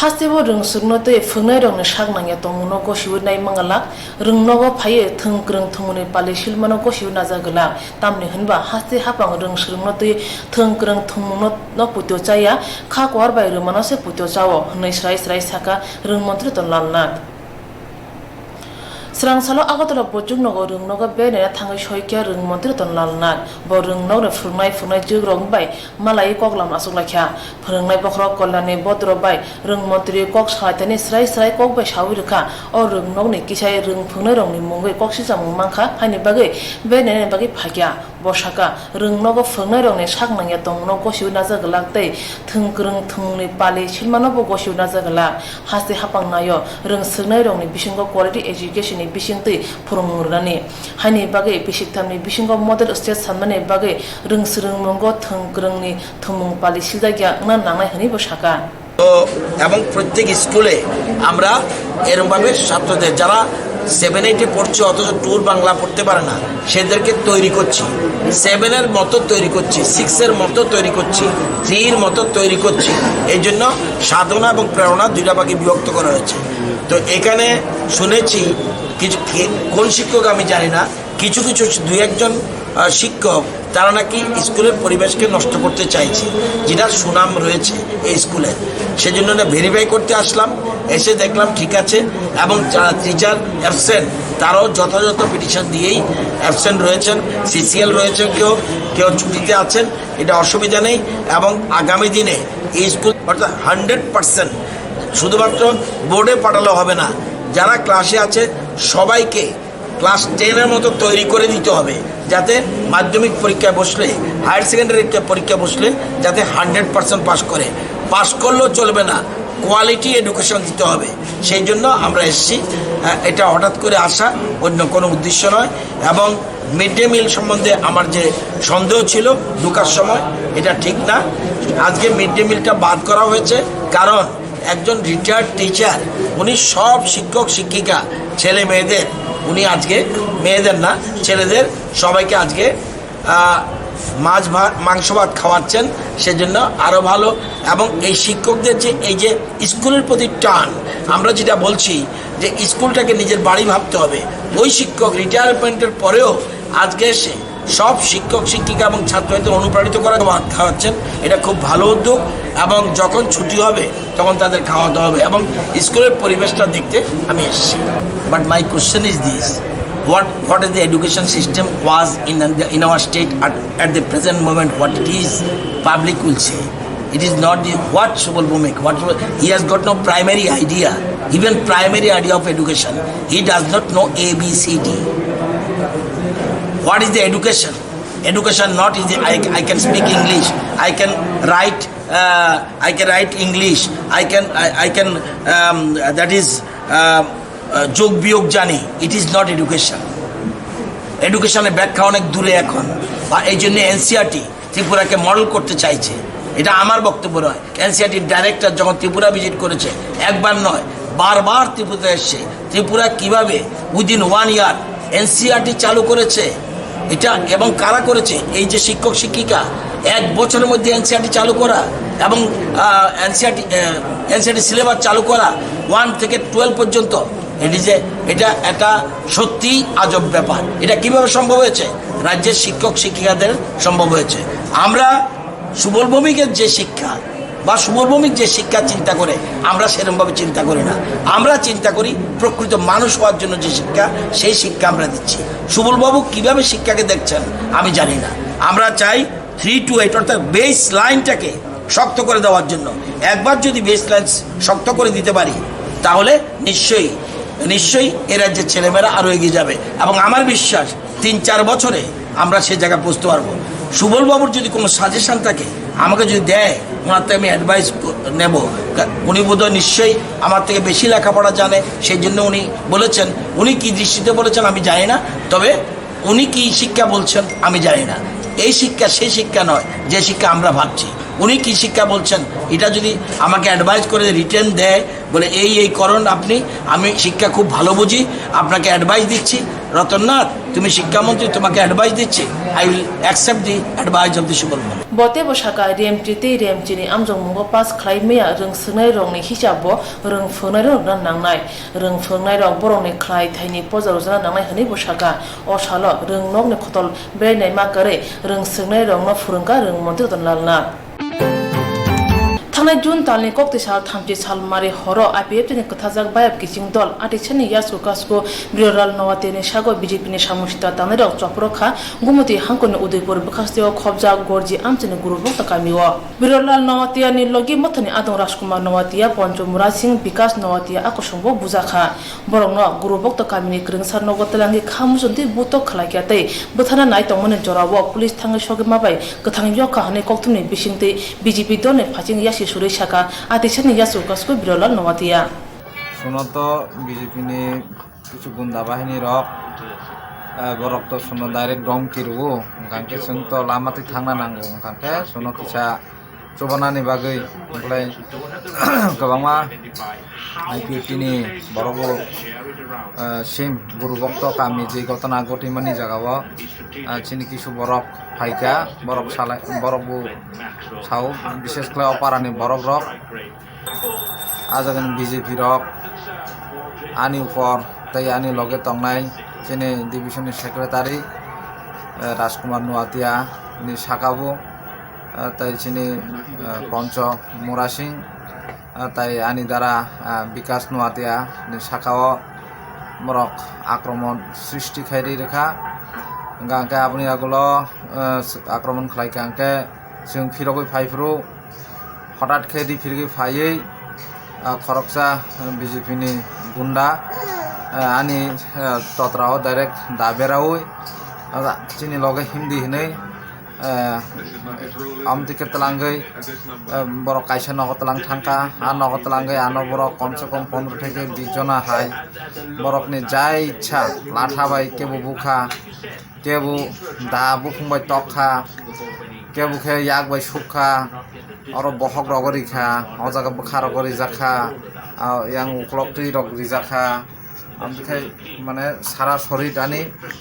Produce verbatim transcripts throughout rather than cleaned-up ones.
Hasteo rwng swrwngno tei phwrwngnairokni sak nangya tongmungno gosiwi nai mangalak, rwng nogo phaiwi thwng kwrwng thwngmungni pali silmano gosiwi najaglak, tamni hwnba haste hapang rwng swrwngno tei thwng kwrwng thwngmungno no putio chaya, kha kuar bai rwmano se putio chao, hwnwi srai srai saka rwng montri Tonlal Nath. Srang salo Agartala Bojong nogo rwng nogo beraina thangwi soikha rwng montri Tonlal Nath. Bo rwng nogni phwrwngnai phwrwngnai jwkrok bai malaiwi koklam achuk laikha. Phwrwngnai bokhorok Kalyanni Bodro bai rwng montri kok salaithani srai srai kok bai sawi rwkha. O rwng nogni kisai rwng phwrwngnairokni mungwi kok sijakmung mankha, haini bagwi beraina bagwi phaikha. Bo saka, rwng nogo phwrwngnairokni sak nangya tongmungno gosiwi najaglak tei thwng kwrwng thwngmungni pali silmanobo gosiwi najaglak. Haste hapang naio, rwng swrwngnairokni bisingo quality education ni bisingtwi phwrwngmung rwnani. Haini bagwi bisiktham ni bisingo model state sanmani bagwi rwng swrwngmungo thwng kwrwngni thwngmung pali siljakya wngna nangnai hwnwi bo saka. তো, এবং প্রত্যেক স্কুলে আমরা এরমভাবে ছাত্রদের, যারা সেভেন এইটে পড়ছে অথচ টুর বাংলা পড়তে পারে না, সেদেরকে তৈরি করছি, সেভেনের মতো তৈরি করছি, সিক্সের মতো তৈরি করছি, থ্রির মতো তৈরি করছি। এই জন্য সাধনা এবং প্রেরণা দুইটা ভাগে বিভক্ত করা হয়েছে। তো এখানে শুনেছি কিছু কে- কোন শিক্ষক আমি জানি না, কিছু কিছু দুই একজন আহ, শিক্ষক, তারা নাকি স্কুলের পরিবেশকে নষ্ট করতে চাইছে, যেটা সুনাম রয়েছে এই স্কুলে। সেজন্য না ভেরিফাই করতে আসলাম, এসে দেখলাম ঠিক আছে। এবং যারা টিচার অ্যাবসেন্ট, তারাও যথাযথ পিটিশন দিয়েই অ্যাবসেন্ট রয়েছেন, সিসিএল রয়েছেন, কেউ কেউ ছুটিতে আছেন, এটা অসুবিধা নেই। এবং আগামী দিনে এই স্কুল অর্থাৎ হান্ড্রেড পার্সেন্ট শুধুমাত্র বোর্ডে পাঠালে হবে না, যারা ক্লাসে আছে সবাইকে ক্লাস টেনের মতো তৈরি করে দিতে হবে, যাতে মাধ্যমিক পরীক্ষায় বসলে, হায়ার সেকেন্ডারি পরীক্ষা বসলে যাতে হান্ড্রেড পার্সেন্ট পাস করে। পাস করলেও চলবে না, কোয়ালিটি এডুকেশন দিতে হবে। সেই জন্য আমরা এসেছি। আহ, এটা হঠাৎ করে আসা, অন্য কোনো উদ্দেশ্য নয়। এবং মিড ডে মিল সম্বন্ধে আমার যে সন্দেহ ছিল ঢোকার সময়, এটা ঠিক না। আজকে মিড ডে মিলটা বাদ করা হয়েছে, কারণ একজন রিটায়ার্ড টিচার, উনি সব শিক্ষক শিক্ষিকা, ছেলে মেয়েদের, উনি আজকে, মেয়েদের না, ছেলেদের সবাইকে আজকে আহ, মাছ ভাত, মাংস ভাত খাওয়াচ্ছেন, সেজন্য আরও ভালো। এবং এই শিক্ষকদের যে, এই যে স্কুলের প্রতি টান, আমরা যেটা বলছি যে স্কুলটাকে নিজের বাড়ি ভাবতে হবে, ওই শিক্ষক রিটায়ারমেন্টের পরেও আজকে এসে সব শিক্ষক শিক্ষিকা এবং ছাত্রদের অনুপ্রাণিত করে ভাত খাওয়াচ্ছেন, এটা খুব ভালো উদ্যোগ। এবং যখন ছুটি হবে তখন তাদের খাওয়াতে হবে এবং স্কুলের পরিবেশটা দেখতে আমি এসেছি। But my question is this, what, what is the education system was in, in our state at, at the present moment, what it is, public will say. It is not the, what Subal Bhowmik, what, he has got no primary idea, even primary idea of education. He does not know A B C D. What is the education? Education not is the, I, I can speak English, I can write, uh, I can write English, I can, I, I can, um, that is, uh, uh, যোগ বিয়োগ জানি, it is not education. এডুকেশনের ব্যাখ্যা অনেক দূরে এখন, বা এই জন্য এনসিইআরটি ত্রিপুরাকে মডেল করতে চাইছে, এটা আমার বক্তব্য নয়। এনসিইআরটির ডাইরেক্টর যখন ত্রিপুরা ভিজিট করেছে, একবার নয়, বারবার ত্রিপুরাতে এসছে। ত্রিপুরা কিভাবে উইদিন ওয়ান ইয়ার এনসিইআরটি চালু করেছে, এটা এবং কারা করেছে, এই যে শিক্ষক শিক্ষিকা, এক বছরের মধ্যে এনসিইআরটি চালু করা এবং এনসিইআরটি এনসিইআরটি সিলেবাস চালু করা ওয়ান থেকে টুয়েলভ পর্যন্ত, এটি যে এটা একটা সত্যি আজব ব্যাপার। এটা কিভাবে সম্ভব হয়েছে? রাজ্যের শিক্ষক শিক্ষিকাদের সম্ভব হয়েছে। আমরা সুবল ভৌমিকের যে শিক্ষা বা সুবল ভৌমিক যে শিক্ষা চিন্তা করে, আমরা সেরকমভাবে চিন্তা করি না। আমরা চিন্তা করি প্রকৃত মানুষ হওয়ার জন্য যে শিক্ষা, সেই শিক্ষা আমরা দিচ্ছি। সুবল বাবু কিভাবে শিক্ষাকে দেখছেন আমি জানি না। আমরা চাই থ্রি টু এইট অর্থাৎ বেস লাইনটাকে শক্ত করে দেওয়ার জন্য। একবার যদি বেস লাইন শক্ত করে দিতে পারি, তাহলে নিশ্চয়ই, নিশ্চয়ই এ রাজ্যের ছেলেমেয়েরা আরও এগিয়ে যাবে। এবং আমার বিশ্বাস, তিন চার বছরে আমরা সে জায়গায় পৌঁছতে পারবো। সুবল বাবুর যদি কোনো সাজেশন থাকে, আমাকে যদি দেয়, ওনার তো আমি অ্যাডভাইস নেব। কা- উনি বোধহয় নিশ্চয়ই আমার থেকে বেশি লেখাপড়া জানে, সেই জন্য উনি বলেছেন। উনি কি দৃষ্টিতে বলেছেন আমি জানি না, তবে উনি কি শিক্ষা বলছেন আমি জানি না। এই শিক্ষা সেই শিক্ষা নয় যে শিক্ষা আমরা ভাবছি। উনি কি শিক্ষা বলছেন, এটা যদি আমাকে অ্যাডভাইস করে রিটেন দেয়, বলে এই এই করুন আপনি, আমি শিক্ষা খুব ভালো বুঝি, আপনাকে অ্যাডভাইস দিচ্ছি, রতননাথ, তুমি শিক্ষামন্ত্রী, তোমাকে অ্যাডভাইস দিচ্ছি, I will accept the advice of the Subal Mani. Bo teibo sakha, Remchi tei Remchini amjokmungo pass khlai maya rwng swrwngnairokni hisab bo rwng phwrwngnairokno rwna nangnai. Rwng phwrwngnairok borokni khlai thaini poja rwjana nangnai hwnwi bo sakha. O salo rwng nokni khotol belai naima kwrwi rwng swrwngnairokno phwrwngkha rwng montri Ratan Lal Nath. Thangnai June talni koktwi sal thamchi sal mari horo I P F T ni kwthajak bayap kiching dol Atisani Yasu Kasku Birolal Noatia ni sago B J P ni samung sita tangnairok chopro kha Gumoti hangkoni Udaipur bwkhasteo khobjak Gorji amchini Guru Bhokta kamio. Birolal Noatia ni logi mothani adong Rajkumar Noatia, Poncho Murasing, Bikas Noatia a kosongbo bujakha. Borokno Guru Bhokta kamini kwrwngsa nogo twlangwi kha muchungtwi butok khlaikha tei bwtharna nai tongmani jorao police thangwi sogwi mabai kwthang yokha hwnwi kokthumni bisingtwi B J P dolni phaiching yasi surwi sakha Atisani Yasu Kasku Birolal Noatia. Sunoto B J P ni kichu gunda bahini rok, eh, borok to suno direct dom kiru, hwnkha khe chwng to lama twi thangna nango, hwnkha khe suno kisa chubanani bagwi, obolai kwbangma I P F T ni borok bo, eh, sim Guru Bhokto kami je gotona gotimani jagao, eh, chini kisu borok phaikha, borok salai, borok bo sao, bishes khlai o parani borok rok, ah jagani B J P rok, ani upor tei ani loge tongnai chini division ni secretary, eh, Rajkumar Noatia ni saka bo, ah, tei chini, ah, Poncho Murasing, ah, tei ani dara, ah, Bikas Noatia ni saka o borok akromon srishti khai ri rwkha. Hwnkha hwnkhe aboni yagulo, ah, akromon khlai kha hwnkhe chwng phirogwi phai phuru hothat khe ri phirigwi phaiwi, ah, khoroksa B J P ni gunda, ah, ani, ah, totra o direct da beraui, ah, chini loge himdi hinwi, eh, amtwi khe twlangwi, eh, borok kaisa nogo twlang thangkha, ah nogo twlangwi ano borok komse kom pondro theke bis jona hai borokni ja ichha latha bai kebo bukha, kebo da buphung bai tokkha, kebo khe yak bai sukha, oro bohok rogo rikha, o jaga bwkha rogo rijakha, ah, yang uklok twi rok rijakha. Amtwi khai mane sara sori dani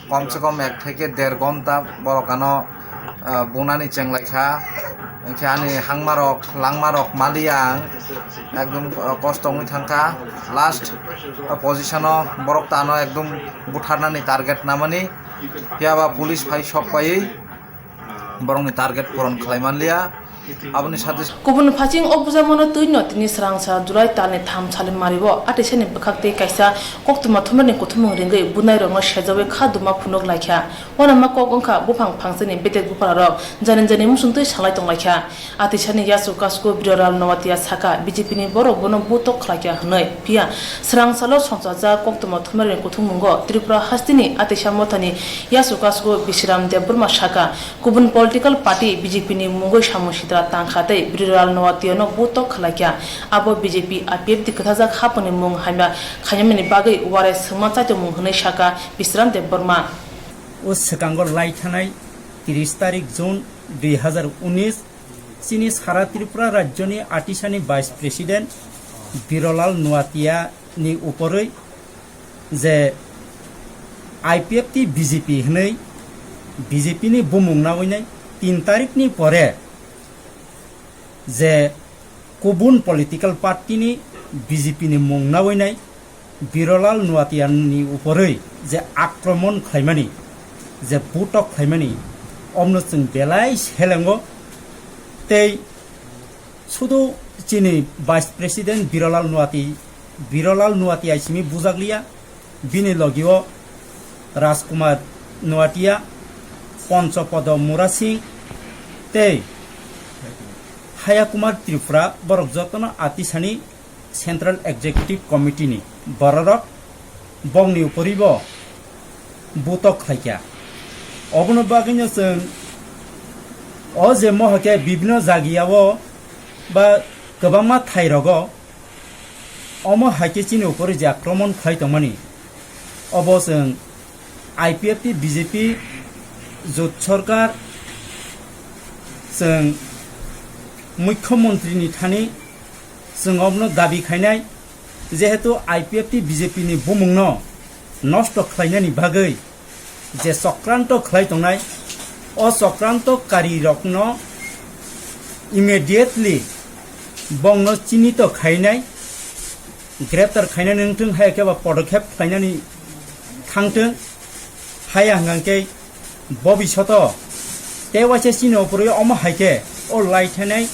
kom se kom ek theke der ghonta borok ano, ah, bunani chenglai kha. Hwnkhe ani hangma rok, langma rok maliya ang ekdom, ah, kosto wngwi thangkha. Last, ah, position o borok tano ekdom butharnani target namani. Phiya ba police phai sok paiwi borokni target puron khlai manliya. Aboni sate kubun phaching o bujamano twino tini srangsa July talni tham sali mario Atisani bwkhak tei kaisa koktwma thumarni kuthumung ringwi bunairokno sejawi kha duma phunuk laikha. Uanama kok wngkha buphang phangsani bedek buphararok jani jani muchungtwi salai tonglaikha. Atisani Yasu Kasku Birolal Noatia sakha, B J P ni borok bono butok khlaikha hwnwi. Phiya srang salo songchajak koktwma thumarni kuthummungo Tripura hasteni Atisa mothani Yasu Kasku Bisram Debbarma sakha, kubun political party B J P ni mungwi samung sitra tangkha tei Birolal Noatiano butok khlaikha. Abo B J P I P F T kwthajak haphangni mung hamya khainamani bagwi uarai swngma chaitokmung hwnwi sakha Bisram Debbarma. O swkango lai thanai tris tarik June dui hazar unis, chini sara Tripura rajyoni Atisani Vice President Birolal Noatia ni uporwi je I P F T B J P hwnwi B J P ni bumung nawi nai tin tarikni pore je kubun political party ni B J P ni mung nawi nai Birolal Noatia ni uporwi je akromon khlaimani, je butok khlaimani, omno chwng belai selengo. Tei sudu chini Vice President Birolal Noati, Birolal Noatia simi bujakliya, bini logio Rajkumar Noatia, Ponchopodo Murasing tei Hayakumar Tripura, borok jotono Atisani Central Executive Committee ni bororok bongni uporibo butok khlaikha. Obono bagwino chwng o je mohake bibino jagiyao ba kwbangma thairogo omo hai khe chini upori je akromon khlai tongmani, obo chwng I P F T B J P jot sorkar chwng mukhyamantri ni thani chwng obono dabi khainai, jehetu I P F T B J P ni bumungno nosto khlainani bagwi je chokranto khlai tongnai, o chokranto karirokno immediately bongno chinito khainai, greptar khainani wngthung, hai khe ba podokhep khlainani thangthung, haya hwnkha khe bobisoto tei waisa chini opor omo hai khe o lai thainai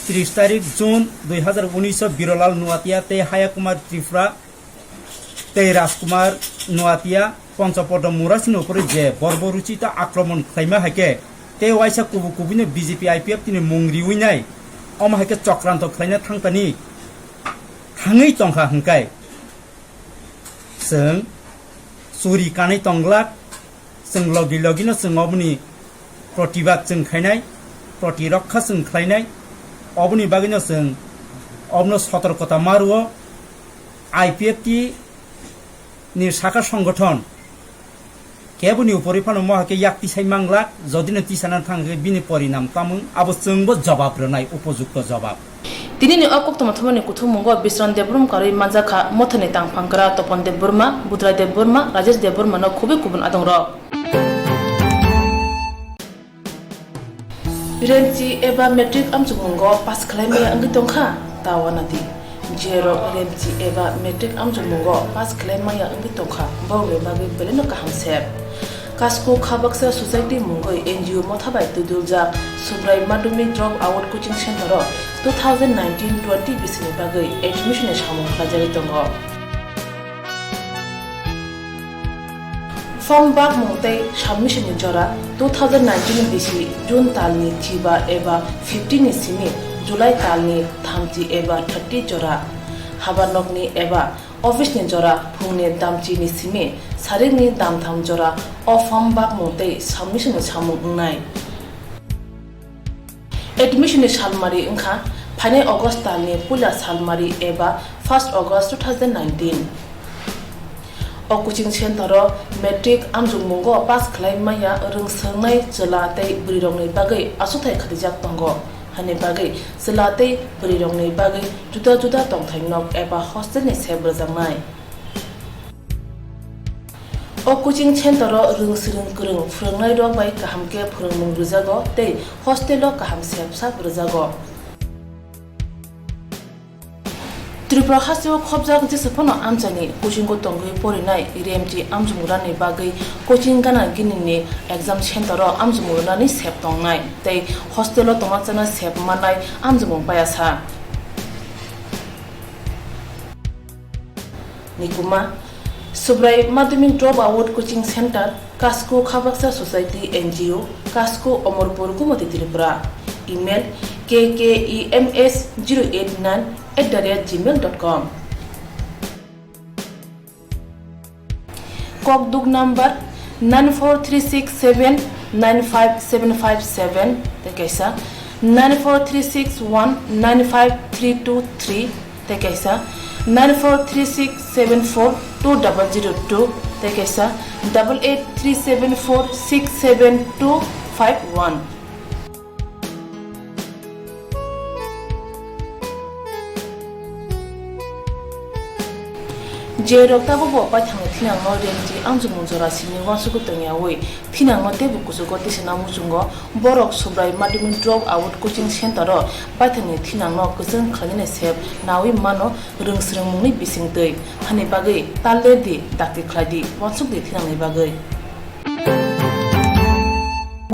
tris tarik June dui hazar unis o Birolal Nuatia tei Haya Kumar Tripura tei Rajkumar Nuatia Ponchopodo Murasini upori je borbo ruchita akromon khlaima hai khe tei waisa kubu kubuino B J P I P F T ni mung riwi nai, omo hai khe chokranto khlaina thangtani thangwi tongkha hwnkhe chwng churi kanwi tongglak, chwng logi logino chwng oboni protibad chwng khainai, protirokha chwng khlainai, oboni bagwino chwng obono sotorkota ma rwo. I P F T ni sakha songgothon keboni upori phano mohai khe yak tisai manglak, jodino tisana thang khe bini porinam tamung abo chwngbo jobab rwnai, upojukto jobab. Tinini o koktwma thumani kuthumungo Bisram Debbarma karwi manjakha, Mothani tangphangkra Topon Debbarma, Budrai Debbarma, Rajesh Debbarmano khubui kubun adongrok. Remchi eba matric amchukmungo pass khlai maya wngwi tongkha, ta uanadi. Jerok remchi eba matric amchukmungo pass khlai maya wngwi tongkha, borokni bagwi belai no kaham sep. Kasko Khabaksa Society mungwi N G O motha bai twidulja Subrai Madhyamik Drop Out Coaching Center o two thousand nineteen twenty bisini bagwi admission ni samung khlaijagwi tongo. Form bakmung tei submission ni jora two thousand nineteen bisi June talni chiba eba fifteen ni simi July talni thamchi eba thirty jora. Habar nokni eba office ni jora phungni damchi ni simi sarikni damtham jora o form bakmung tei submission ni samung wngnai. Admission ni salmari wngkha phainai August talni puila salmari eba first August two thousand nineteen. O coaching center o matric amjokmungo pass khlai maya rwng swngnai chwla tei bwrwirokni bagwi achuthai khatijak tongo, hani bagwi chwla tei bwrwirokni bagwi juda juda tongthai nok eba hostel ni sep rwjaknai. O coaching center o rwng swrwng kwrwng phwrwngnairok bai kaham khe phwrwngmung rwjago tei hostel o kaham sep sak rwjago. Tripura hasteo khopjak jesa phano amchaini kuchingo tongwi porinai remchi amchumrani bagwi coaching gana ginini exam center o amchumrani sep tongnai tei hostel o tongna chana sep mannai amchumung payasa. Nikuma, Subrai Madhyamik Drop Out Coaching Center, Kasko Khabaksa Society N G O, Kasko Omorpur Gumati Tripura. Email, K K E M S zero eight nine at the rate gmail dot com. Kokduk number nine four three six seven nine five seven five seven, tei kaisa nine four three six one nine five three two three, tei kaisa nine four three six seven four two double zero two, tei kaisa double eight three seven four six seven two five one. Jerok tabukbo paithakni thinangno remchi amchukmung jora simi uansukwi tongyawi thinangno teibo kuchugo tisana muchungo, borok Subrai Madhyamik Drop Out Coaching Center o paithakni thinangno kwchwng khlainani sep nawi mano rwng swrwngmungni bisingtwi, hani bagwi tal lerdi, dakti khlaidi, uansukdi thinangni bagwi.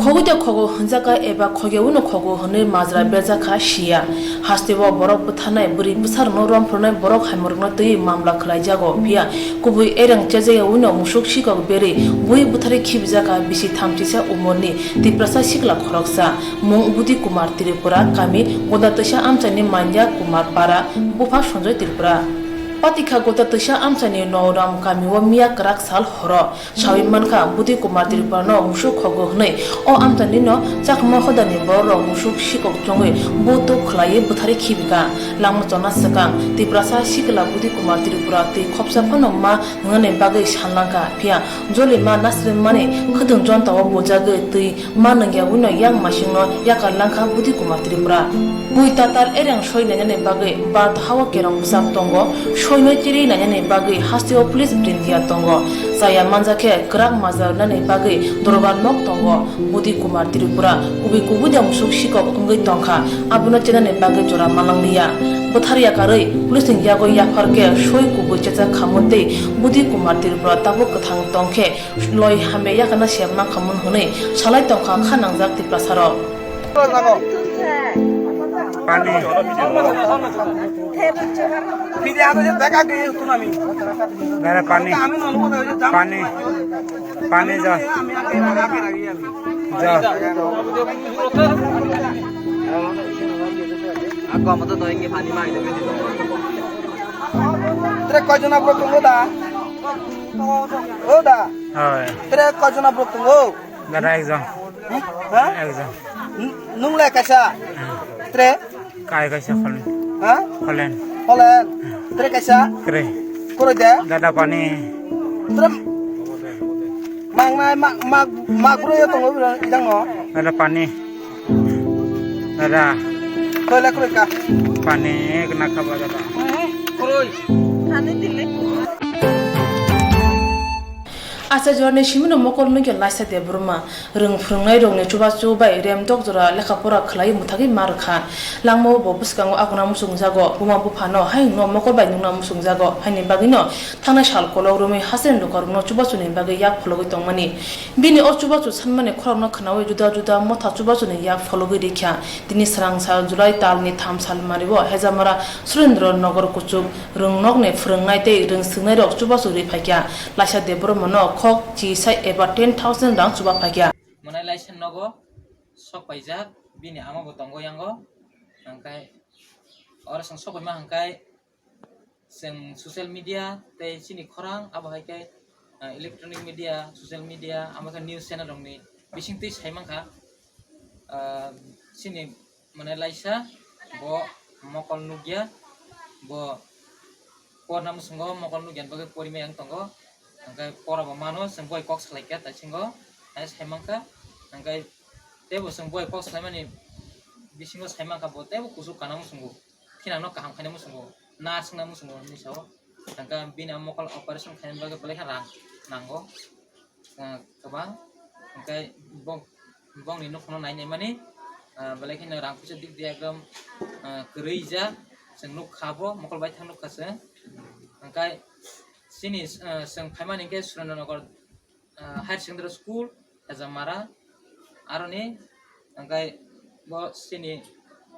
Khogwi de khogo hwnjakha eba khogyawi no khogo hwnwi majra berjakha siya. Hasteo borok bwtharnai, bwrwi bwsarokno romphornai, borok haimorokno twiwi mamla khlaijago. Phiya kubui ereng chejayawi no musuk sikok berwi bui bwtharwi khibijakha bisi thamchisa umorni Tiprasa sikla khoroksa. Mung Budi Kumar Tripura, kami Goda Twisa amchaini Manya Kumar Para, bupha Sanjoy Tripura. Patikha Goda Twisa amchaini Nouram kamio miya kwrak sal horo. Sawi mankha, Budi Kumar Tripurano musuk khogo hwnwi o amchaini no chakma hodani bororok musuk sikok chongwi butuk khlaiwi bwtharwi khibikha. Langma chona swkang, Tiprasa sikla Budi Kumar Tripura twi khopsa phano ma wngnani bagwi sanlangkha, phiya jolima nasremmani khwdwng jontao bujagwi twi ma nwngyawino yak masingno yakar langkha Budi Kumar Tripura. Bui tatal ereng soi nainani bagwi Bharat hao kerong bwsak tongo. Poino tiri nainani bagwi hasteo police brindia tongo. Chaya manja khe kwrak maja rwnani bagwi dorbar nok tongo. Budi Kumar Tripura kubui kubui de musuk sikok wngwi tongkha, abono chenani bagwi jora malanglia. Bwthar yakarwi police ni yago yaphar khe soi kubui chechak khamwi tei Budi Kumar Tripura tabuk kwthang tongkhe loi hamya yakana se mankha mun hwnwi salai tongkha kha nangjak Tiprasarok. Pani. Mere pani. Pani. Pani ja. Ja. Tre koijona borok tongo da? O da. Hoi. Tre koijona borok tongo? Dada ekjon. Hmm? Ha? Ekjon. N-, nung le kaisa? Hmm. Tre? Kai kaisa Holen. Ha? Holen. Holen. Tre kaisa? Tre. Koro de? Dada pani. Tre mangnai ma, ma, ma guro yo tongo bro idang no. Dada pani. Dada. Koi le koi ka. Pani kena khaba dada. Koi. Thani dile. Achaijorni simino mokol nugya Laisa Debbarma, rwng phwrwngnairokni chubachu bai remdok jora lekha pora khlaiwi mwthagwi ma rwkha. Langmao bo bwskango aguna muchungjago, buma buphano hayungno mokol bai nukna muchungjago, haini bagwino thangnai sal kolok romwi hasteni lukurokno chubachuni bagwi yak phologwi tongmani. Bini o chubachu sanmani khorokno khwnawi juda juda motha chubachuni yak phologwi rikha. Tini swrang sal July talni tham sal manwi o Hejamara Surendra Nagar kuchuk rwngnokni phwrwngnai tei rwngswngnairok chubachu rwi phaikha. Laisa Debbarmano khok chisai eba ten thousand rang chuba phaikha. Mwnai Laisa nogo sok paijak, bini ama bo tongo yango, hwnkhe oro chwng sok paima hwnkhe chwng social media tei chini khorang abo hai khe, ah, electronic media, social media, amo khe news channel rokni bisingtwi sai mankha. Ah, chini mane Laisa bo mokol nukya, bo porna muchungo mokol nukya bagwi porimai wng tongo, hwnkhe pora bo mano, chwng bai kok salaikha taisingo, hai sai mankha, hwnkhe teibo chwng bai kok salaimani bisingo sai mankha bo teibo kuchuk kana muchungo. Khe nangno kaham khaina muchungo, nurse wngna muchungo hinwi sao. Hwnkhe bini mokol operation khaina bagwi belai khe rang nango, ah, kwbang. Hwnkhe bo, bongni nukhungno nai naimani, ah, belai kheno rang puisa dik di ekdom, ah, kwrwi ja. Chwng nukha bo, mokol baithang nukha chwng. Hwnkhe chini, ah, chwng phaimani hwnkhe Surendra Nagar ah, Higher Secondary School, Hejamara, aroni, hwnkhe bo chini,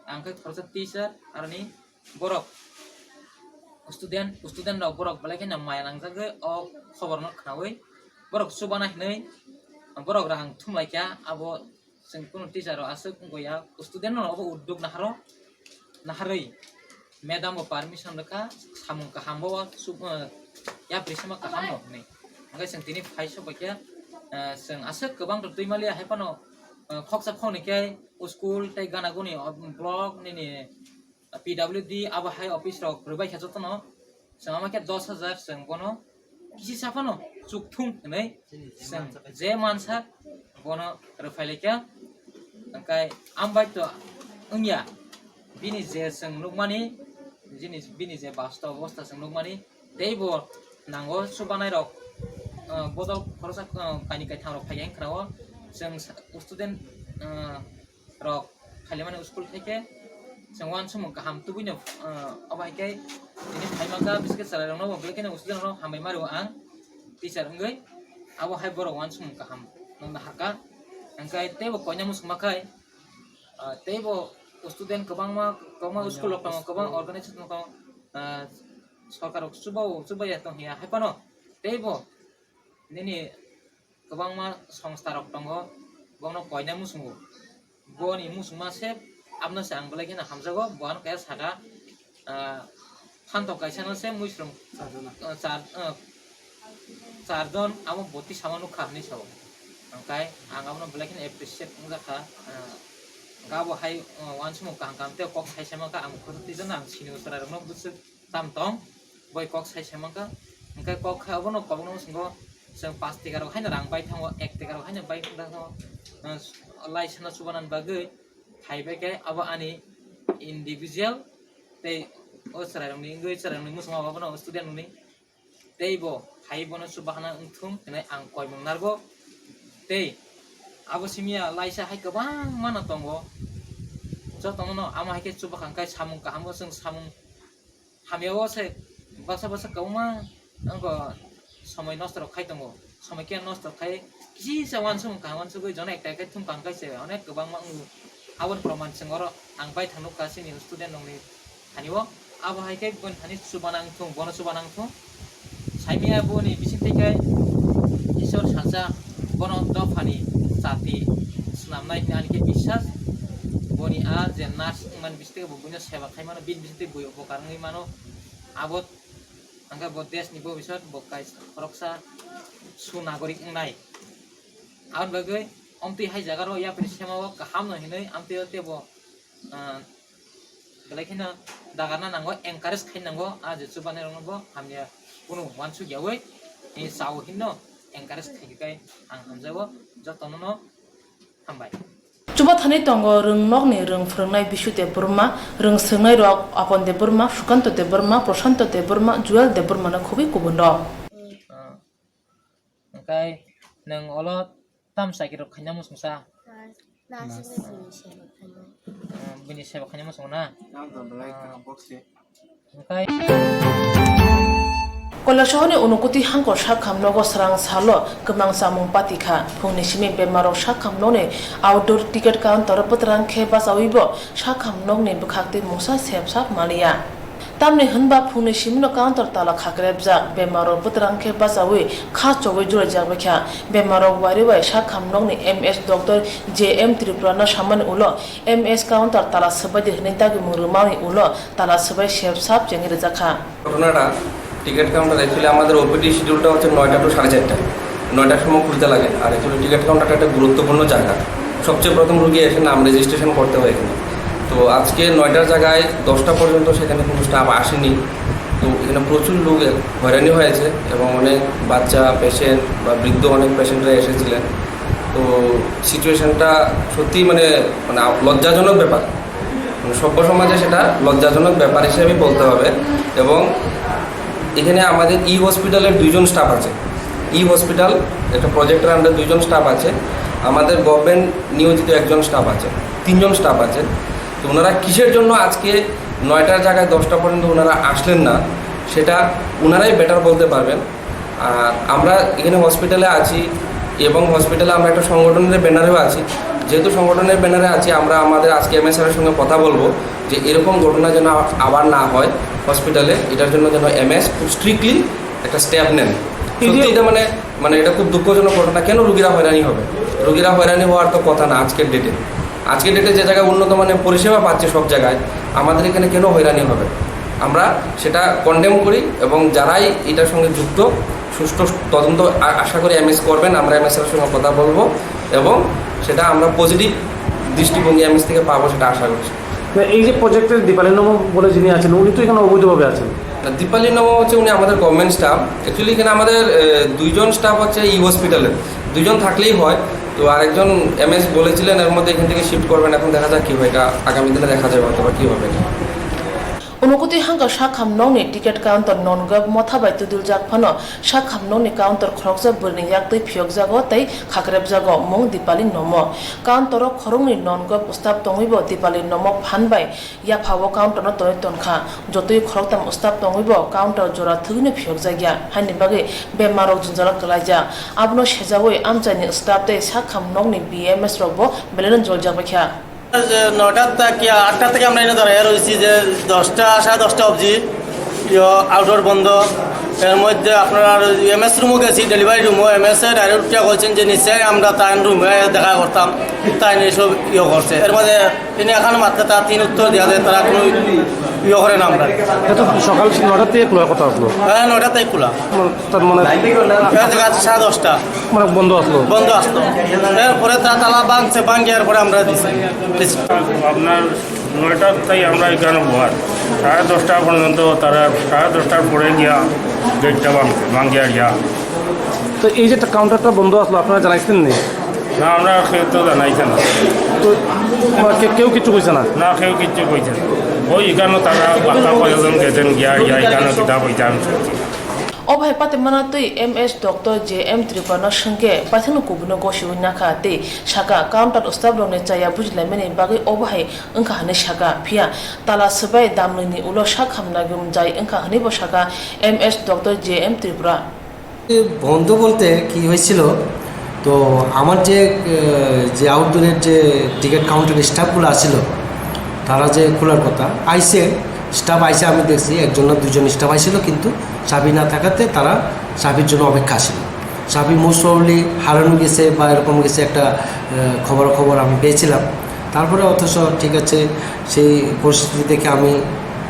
ang khe khoroksa teacher, aroni borok student, student rok borok belai kheno maya nangjagwi o khobor no khnaui borok chubana hinui borok rang thumlaikha, abo chwng kunu teacher rok aswk wngya, student no obo uddog naharo, naharwi madam bo permission rwkha, samung kaham bo sub-, eh, yapri sama kaham no hinwi. Hwnkhe chwng tini phai sok baikha, eh, chwng aswk kwbang rok twi maliya, hai phano, eh, khoksa khoknwi khe school tei gana guni, o, block nini P W D abo hai office rok rwbai kha jotono. Chwng ama khe dos hajar chwng bono kisi sa phano chukthung hinwi chwng je mansa bono rwphai laikha. Hwnkhe ambai to wngya bini je chwng nukmani, bini je bastob obostha chwng nukmani teibo nango chubanai rok, ah, bodol khoroksa, ah, kainwi kaitham rok phaiya wngkha o chwng student, ah, rok khailaimani school thaikhe chwng uansukmung kaham tubuino, ah, obo hai khe tini phaimakha biskhe chwrairokno bo belai kheno student rok hambai ma rwo ang teacher wngwi abo hai borok uansukmung kaham no naharkha. Hwnkhe teibo koina muchungma khai, ah, teibo student kwbangma, kwbangma school rok tongo, kwbang organization rok tongo, ah, sorkar rok chuba-o, chubaiya tong hiya hai phano teibo nini kwbangma songsta rok tongo, bono koina muchungo. Boni muchungma se, abono se ang belai kheno hamjago, bo ano kaya saka, ah, phantok kaisa no se muisrung, ah, char, ah, charjon amo boti sama nukha hinwi sao. Hwnkhe ang abono belai kheno appreciate wngjakha, ah, hwnkhe abo hai, ah, uansukmung kaham kaham tei kok sai sai mankha, ang khoroksa twijlano ang sini chwrairokno bwswk tam tong, boi kok sai sai mankha. Hwnkhe kok khai obono kobokno muchungo chwng pash taka rok haino rang bai thango, ek taka rok haino bai thango, ah, lai sana chubanani bagwi phaibai khe abo ani individual tei O chwrairokni wngwi chwrairokni muchungma abono student rokni. Tei bo hai bono chubahana wngthung hinwi ang koimung narwgo. Tei abo simiya laisa hai kwbangmano tongo. Jotono no amo hai khe chubakha hwnkhe samung kaham o chwng samung hamya o se baksa baksa kwbangma wngkha somoi nosto rok khai tongo. Somoi khe nosto khai kisa uansukmung kaham uansugwi jono ekta ekta thum kaham khai se onek kwbangma wngo. Aboni proman chwng oro ang bai thang nukha chini student rokni thani o. Abo hai khe boni thani chuba nang thung, bono chuba nang thung. Saimia boni bisingtwi khe Isor salsa bono dophani chati swnamnai hwnwi ani khe biswas. Boni a je nurse wngmani bisingtwi bo buino seba khai mano, bini bisingtwi bui upokar wngwi mano. Abo hwnkhe bo deshni bobisot bo kaisa khoroksa sunagorik wngnai. Aboni bagwi omtwi hai jaga rok yapri sema o kaham no hinwi amtwi o tebo, ah, belai kheno dagarna nango, encourage khai nango, ah, je chubanai rokno bo hamya kunu uansuk yawi, eh, chao hinno encourage khai kai ang hamjago jotono no. Hambai. Chubathani tongo rwngnokni rwng phwrwngnai Bishu Debbarma, rwng swrwngnairok Apan Debbarma, Sukanto Debbarma, Prashanto Debbarma, Joel Debbarmano khobwi kubunrok. Ah, hwnkhe nwng olo tam chaikirok khaina muchungsa? Ah, bini seba khaina muchungo na? Kailasohorni Unakoti hangkor sakham nogo srang salo kwmang chamung pati kha. Phungni simi bemarrok sakham nokni outdoor ticket counter bwtrang khe bachawibo sakham nokni bwkhaktwi mungsa sep sak maliya. Tamni hwnba phungni simino counter tala khakrebjak, bemarrok bwtrang khe bachawi kha chogwi julaijak baikha. Bemarrok wari bai sakham nokni M S Doctor J M Tripura no samani ulo M S counter tala swbaidi hwnwi dagimung rwmani ulo tala swbai sep sap chengwi rwjakha. ঘটনাটা, ticket counter, actually আমাদের ওপিডি শিডিউলটা হচ্ছে নয়টা টু সাড়ে চারটা, নয়টার সময় খুলতে লাগে। আর অ্যাকচুয়ালি টিকিট কাউন্টারটা একটা গুরুত্বপূর্ণ জায়গা, সবচেয়ে প্রথম রুগী এসে নাম রেজিস্ট্রেশন করতে হয় এখানে। তো আজকে নয়টার জায়গায় দশটা পর্যন্ত সেখানে কোনো স্টাফ আসেনি। তো এখানে প্রচুর লোক হয়রানি হয়েছে এবং অনেক বাচ্চা পেশেন্ট বা বৃদ্ধ অনেক পেশেন্টরা এসেছিলেন। তো সিচুয়েশনটা সত্যিই মানে, মানে লজ্জাজনক ব্যাপার। মানে সভ্য সমাজে সেটা লজ্জাজনক ব্যাপার হিসেবে বলতে হবে। এবং এখানে আমাদের ই হসপিটালের দুইজন স্টাফ আছে। ই হসপিটাল একটা প্রজেক্টের আন্ডারে দুইজন স্টাফ আছে। আমাদের গভর্নমেন্ট নিয়োজিত একজন স্টাফ আছে, তিনজন স্টাফ আছে। তো ওনারা কিসের জন্য আজকে নয়টার জায়গায় দশটা পর্যন্ত ওনারা আসলেন না, সেটা ওনারাই বেটার বলতে পারবেন। আর আমরা এখানে হসপিটালে আছি এবং হসপিটালে আমরা একটা সংগঠনের ব্যানারেও আছি। যেহেতু সংগঠনের ব্যানারে আছি, আমরা আমাদের আজকে এমএসআর এর সঙ্গে কথা বলবো যে এরকম ঘটনা যেন আ-, আবার না হয় হসপিটালে, এটার জন্য যেন এমএস খুব স্ট্রিক্টলি একটা স্টেপ নেন। এই যে সত্যি এটা মানে, মানে এটা খুব দুঃখজনক ঘটনা। কেন রুগীরা হয়রানি হবে? রুগীরা হয়রানি হওয়ার তো কথা না আজকের ডেটে। আজকের ডেটে যে জায়গায় উন্নত মানের পরিষেবা পাচ্ছে সব জায়গায়, আমাদের এখানে কেন হয়রানি হবে? আমরা সেটা কন্ডেম করি এবং যারাই এটার সঙ্গে যুক্ত, সুষ্ঠু তদন্ত আ-, আশা করি এমএস করবেন। আমরা এমএস এর সঙ্গে কথা বলবো এবং সেটা আমরা পজিটিভ দৃষ্টিভঙ্গি এমএস থেকে পাবো, সেটা আশা করছি। না, এই যে প্রজেক্টের দীপালি নম বলে যিনি আছেন, উনি তো এখানে অবৈধভাবে আছেন। না, দীপালি নম হচ্ছে উনি আমাদের গভর্নমেন্ট স্টাফ। অ্যাকচুয়ালি এখানে আমাদের, এ, দুইজন স্টাফ হচ্ছে ই হসপিটালের, দুইজন থাকলেই হয়। তো আরেকজন এমএস বলেছিলেন, এর মধ্যে এখান থেকে শিফট করবেন। এখন দেখা যাক কী হয়, এটা আগামী দিনে দেখা যাবে হয়তো বা কী হবে। Unakoti hangkha sakham nokni ticket counter non gap motha bai tuduljak phano sakham nokni counter khoroksa bwrwini yaktwi phiyokjago tei khakrebjago mung Dipali Nomo. Counter o khoroknwi non gap staff tongwibo Dipali Nomo phan bai yaphao counter no tonwi tonkha. Jotoi khoroktham staff tongwibo counter jora thwino phiyokjakya, haini bagwi bemarrok jwnjalo kwlaijak. Abono sejawi amchaini staff tei sakham nokni B M S rokbo belaino joljak baikha. যে নয়টার থেকে, আটটা থেকে আমরা এনে দাঁড়াইয়া রয়েছি, যে দশটা, সাড়ে দশটা অবধি ইয়ো আউটডোর বন্ধ। এর মধ্যে আপনার এমএস রুমও গেছি, ডেলিভারি রুমও, এমএস এ ডাইরেক্ট উঠিয়া কইছেন যে নিচে আমরা তাইন রুমে দেখা করতাম, তাইন এইসব ইয়ে করছে। এর মধ্যে তিনি এখন মাত্র তার তিন উত্তর দেওয়া যায়, তারা কোনো ইয়ে করে না আমরা। এটা তো সকাল নয়টা থেকে খোলার কথা আসলো। হ্যাঁ, নয়টা থেকে খোলা। মানে, তার মানে এটা দেখা যাচ্ছে সাড়ে দশটা। মানে বন্ধ আসলো। বন্ধ আসলো। এরপরে তারা তালা ভাঙছে, ভাঙিয়ে এরপরে আমরা দিছি। আপনার নয়টার তাই আমরা এখানে বহার, সাড়ে দশটা পর্যন্ত তারা, সাড়ে দশটার পরে গিয়া গেটটা ভাঙ-, ভাঙিয়া গিয়া। তো এই যে একটা কাউন্টারটা বন্ধ আসলো, আপনারা জানাইছেন নি? না, আমরা কেউ তো জানাইছে না। তো, মানে, কে-, কেউ কিচ্ছু কইছে না? না, কেউ কিচ্ছু কইছে না। Oi, ikano tara baka koyajong jejen giya, ya ikano kita boitam. Obo hai patimana twi M S Doctor J M Tripura no swngkhe paithakno kubui no gosi wngna kha tei saka counter staff rokni chaya bujilaimani bagwi obo hai wngkha hwnwi saka, phiya tala swbai damlwini ulo sak hamna gumjai wngkha hwnwi bo saka M S Doctor J M Tripura. বন্ধ বলতে কি হয়েছিল, তো আমার যে আহ, যে আউটডোরের যে টিকিট কাউন্টারের স্টাফগুলো আসছিল, তারা যে খোলার কথা আইসে, স্টাফ আইসে, আমি দেখছি একজন না দুজন স্টাফ আইছিল, কিন্তু চাবি না থাকাতে তারা চাবির জন্য অপেক্ষা ছিল। চাবি মোস্ট প্রবলি হারানো গেছে বা এরকম গেছে একটা আহ, খবর খবর আমি পেয়েছিলাম। তারপরে অথচ ঠিক আছে, সেই পরিস্থিতি দেখে আমি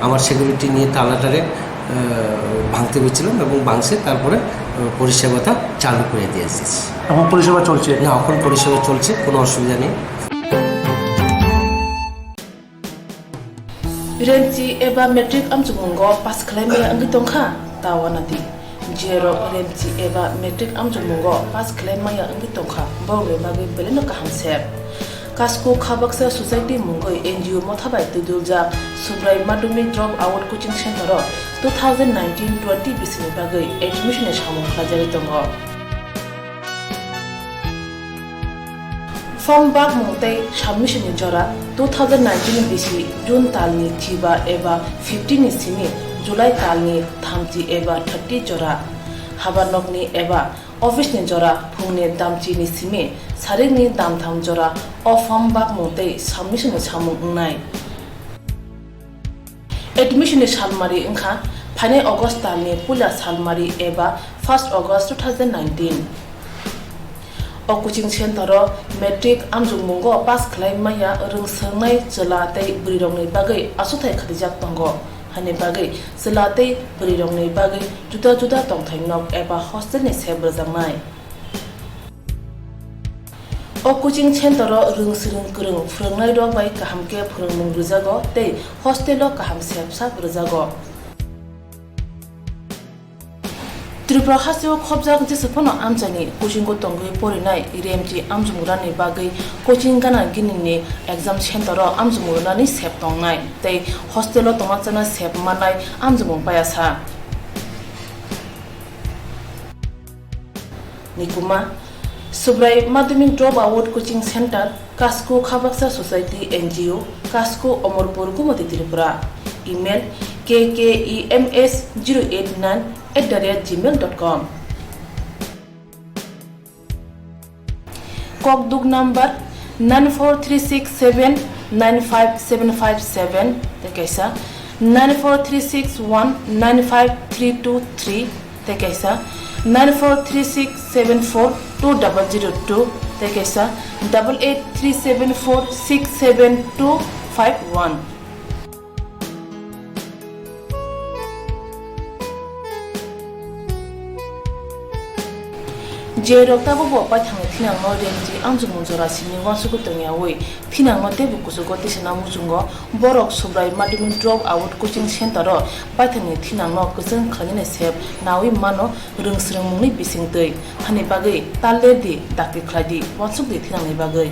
আমার সিকিউরিটি নিয়ে তালাটারে আহ, ভাঙতে গেছিলাম এবং ভাঙছে, তারপরে আহ, পরিষেবাটা চালু করে দিয়ে এসেছি। এখন পরিষেবা চলছে? না, এখন পরিষেবা চলছে, কোনো অসুবিধা নেই। Remchi eba matric amchukmungo pass khlai maya wngwi tongkha, ta wanadi. Jerok remchi eba matric amchukmungo pass khlai maya wngwi tongkha, borokni bagwi belai no kaham se. Kasko Khabaksa Society mungwi N G O motha bai twiduljak Subrai Madhyamik Drop Out Coaching Center o two thousand nineteen twenty bisini bagwi admission ni samung khlaijagwi tongo. Form bakmung tei submission ni jora two thousand nineteen bisi June talni chiba eba fifteen ni simi July talni thamchi eba thirty jora. Habar nokni eba office ni jora phungni damchi ni simi sarikni damtham jora o form bakmung tei submission ni samung wngnai. Admission ni salmari wngkha phainai August talni puila salmari eba first August two thousand nineteen. O coaching center o matric amjokmungo pass khlai maya rwng swngnai chwla tei bwrwirokni bagwi asuthai khatijak tongo. Hani bagwi chwla tei bwrwirokni bagwi juda juda tongthai nok eba hostel ni sep rwjaknai. O coaching center o rwng swrwng kwrwng phwrwngnairok bai kaham khe phwrwngmung rwjago tei hostel o kaham sep sak rwjago. Tripura hasteo khopjak jesa phano amchaini coaching o tongwi porinai remchi amjokmungrani bagwi coaching gana gini ni exam center o amjokmungrani sep tongnai tei hostel o tongma chana sep mannai amjokmung payasa. Nikuma, Subrai Madhyamik Drop Out Coaching Center, Kasko Khabaksa Society N G O, Kasko Omorpur Gumati Tripura. Email K K E M S zero eight nine at the rate gmail dot com. Kokduk number nine four three six seven nine five seven five seven, tei kaisa nine four three six one nine five three two three, tei kaisa nine four three six seven four two double zero two, tei kaisa double eight three seven four six seven two five one. Jerok tabukbo paithakni thinangno remchi amjokmung jora simi uansukwi tongyawi thinangno teibo kuchugo tisana muchungo borok Subrai Madhyamik Drop Out Coaching Center o paithakni thinangno kwchwng khlainani sep nawi mano rwng swrwngmungni bisingtwi. Hani bagwi ta lerdi, dakti khlaidi, uansukdi thinangni bagwi.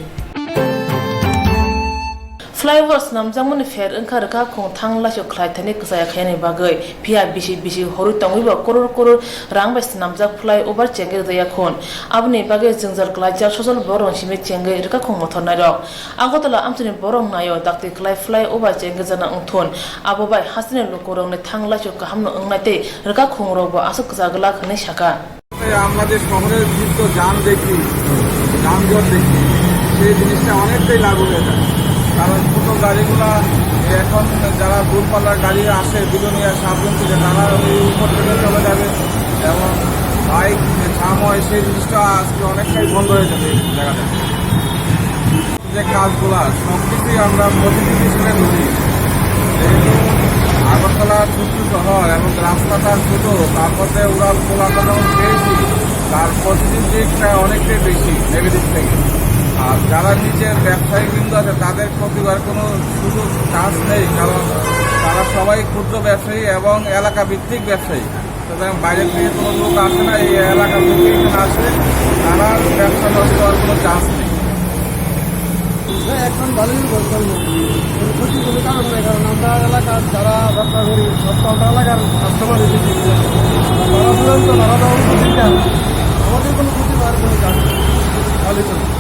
Flyover swnamjakmani pher wngkha rwkha khung thang laisok khlai thani kwchaya khaiyani bagwi, phiya bisi bisi horwi tongwibo koror koror rang bai swnamjak flyover chengwi rwjaya khun. Aboni bagwi jwngjal klaijak sojol borok simi chengwi rwkha khung mothornairok. Agartala amchaini borok naio dakti khlai flyover chengwi jana wngthun. Abo bai hasteni lukurokni thang laisok kahamno wngnai tei rwkha khungrokbo aswk kwchak glak hwnwi sakha. আমরা যে শহরের ভিড় তো জাম দেখি, যানজট দেখি, সেই জিনিসটা অনেকটাই লাঘব হয়ে যায়। কারণ ছোট গাড়িগুলা এখন যারা দূরপাল্লার গাড়ি আসে বিলোনিয়া সাবরুম থেকে, তারা ওই উপর থেকে চলে যাবে এবং বাইক যে জাম হয় সেই জিনিসটা আজকে অনেকটাই বন্ধ হয়ে যাবে এই জায়গাটা। যে কাজগুলা সবকিছুই আমরা পজিটিভ হিসেবে ধরি। যেহেতু আগরতলা ছোট্ট শহর এবং রাস্তাটা ছোট, তার মধ্যে উড়াল পোলাটা যখন পেয়েছি, তার পজিটিভ দিকটা অনেকটাই বেশি নেগেটিভ থেকে। আর যারা নিচের ব্যবসায়ী বৃন্দ আছে, তাদের ক্ষতি হওয়ার কোনো সুযোগ, চান্স নেই, কারণ তারা সবাই ক্ষুদ্র ব্যবসায়ী এবং এলাকা ভিত্তিক ব্যবসায়ী। সুতরাং বাইরে থেকে কোনো লোক আসে না, এই এলাকা থেকে এখানে আসে, তারা ব্যবসা নষ্ট হওয়ার কোনো চান্স নেই। ভালোই বলতাম। ক্ষতি কোনো কারণ নাই, কারণ আমরা এলাকার যারা ব্যবসা করি, সব তো আমরা এলাকার কাস্টমার এসেছি। তারা বললেন তো, তারা তো অল্প চিন্তা, আমাদের কোনো ক্ষতি হওয়ার কোনো কারণ নেই। ভালোই চলছে।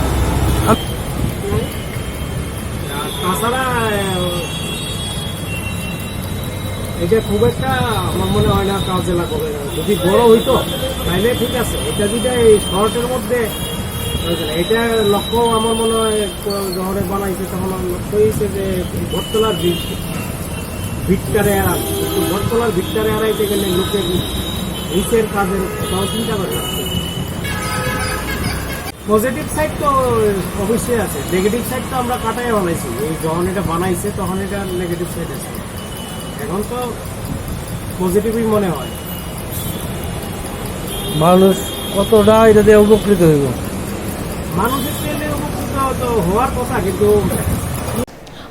আর তাছাড়া, আহ, এটা খুব একটা আমার মনে হয় না কাজে লাগাবে। যদি বড় হইতো, তাহলে ঠিক আছে। এটা যদি এই শর্টের মধ্যে, এটা লক্ষ্য আমার মনে হয়, আহ, যখন বানাইছে, তখন আমার লক্ষ্য হয়েছে যে এই বটতলার ভিত-, ভিতটারে এড়ানো। কিন্তু বটতলার ভিতটারে এড়াইতে গেলে লোকের নিচের কাজের কথাও চিন্তা করে রাখতে হবে। পজিটিভ সাইড তো অবশ্যই আছে, নেগেটিভ সাইড তো আমরা কাটাই বানাইছি। এই যখন এটা বানাইছে, তখন এটা নেগেটিভ সাইড আছে, এখন তো পজিটিভই মনে হয়। মানুষ কতটা এটা দিয়ে উপকৃত হইব? মানুষের তেলে উপকৃত তো হওয়ার কথা, কিন্তু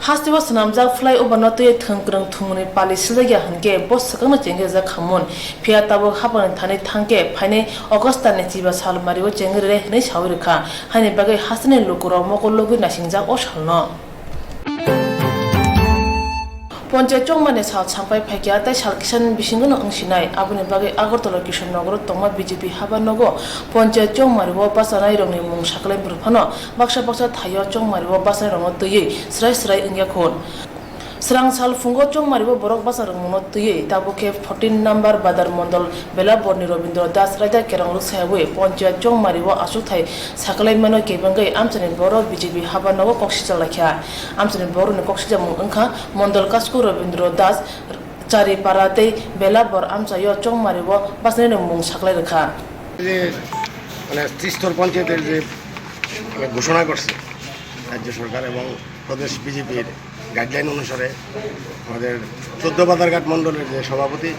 Hasteo swnamjak flyover no twiwi thwng kwrwng thwngmungni pali sijakya hwnkhe bo swkangno chengrijak khamun. Phiya tabuk hapangni thani thangkhe phainai August talni chiba sal mario chengri re hwnwi sawi rwkha. Haini bagwi hasteni lukurok mokol logwi naisingjak o salno. Ponchayat chongmani sal sampai phaikha tei sal kisani bisingono wngsinai. Aboni bagwi Agartala Kishore Nogoro tongma B J P haba nogo ponchayat chongmario bachanairokni mung saklai bwrwi phano baksa baksa thaio chongmario bachanairokno twiwi srai srai wngya khun. Srang sal phungo chongmario borok bacha rwngmungno twiwi tabuk khe fourteen number Badar Mondol Belaborni Robindra Das raida kerong rwksaywi ponchayat chongmario achukthai saklai mano kebengwi amchaini borok B J P haba nogo kok sijak laikha. Amchaini borokni kok sijakmung wngkha Mondol Kasku Robindra Das, Charipara tei Belabor amchaio chongmario bachanairokni mung saklai rwkha. যে মানে ত্রিস্তর পঞ্চায়েতের যে মানে ঘোষণা করছে রাজ্য সরকার এবং প্রদেশ বিজেপির গাইডলাইন অনুসারে আমাদের চোদ্দ বাজারঘাট মণ্ডলের যে সভাপতি,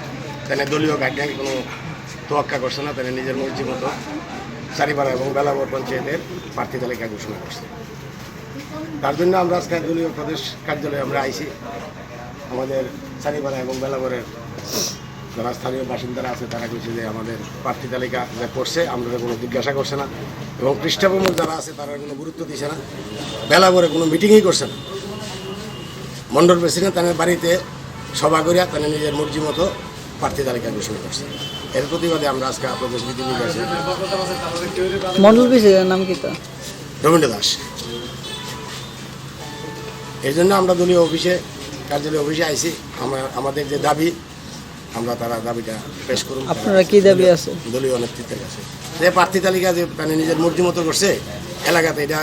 তাহলে দলীয় গাইডলাইন কোনো তোয়াক্কা করছে না, তাহলে নিজের মর্জি মতো চারিপাড়া এবং বেলাবর পঞ্চায়েতের প্রার্থী তালিকা ঘোষণা করছে। তার জন্য আমরা আজকে দলীয় প্রদেশ কার্যালয়ে আমরা আইছি। আমাদের চারিপাড়া এবং বেলাবরের যারা স্থানীয় বাসিন্দারা আছে, তারা কইছে যে আমাদের প্রার্থী তালিকা যা করছে, আমরা কোনো জিজ্ঞাসা করছে না, এবং পৃষ্ঠাপ্রমুখ যারা আছে, তারা কোনো গুরুত্ব দিছে না। বেলাবরে কোনো মিটিংই করছে না। মণ্ডল প্রেসিডেন্ট তাদের বাড়িতে সভা করিয়া তাদের নিজের মর্জি মতো প্রার্থী তালিকা ঘোষণা করছে। এর প্রতিবাদে আমরা আজকে আপনাদের বিধি নিয়ে আসি। মণ্ডল প্রেসিডেন্টের নাম কি তা? রবীন্দ্র দাস। এই জন্য আমরা দলীয় অফিসে, কার্যালয় অফিসে আইছি। আমরা, আমাদের যে দাবি, আমরা তারা দাবিটা পেশ করুন। আপনারা কি দাবি আছে? দলীয় নেতৃত্বের কাছে যে প্রার্থী তালিকা যে মানে নিজের মর্জি মতো করছে, এলাকাতে এটা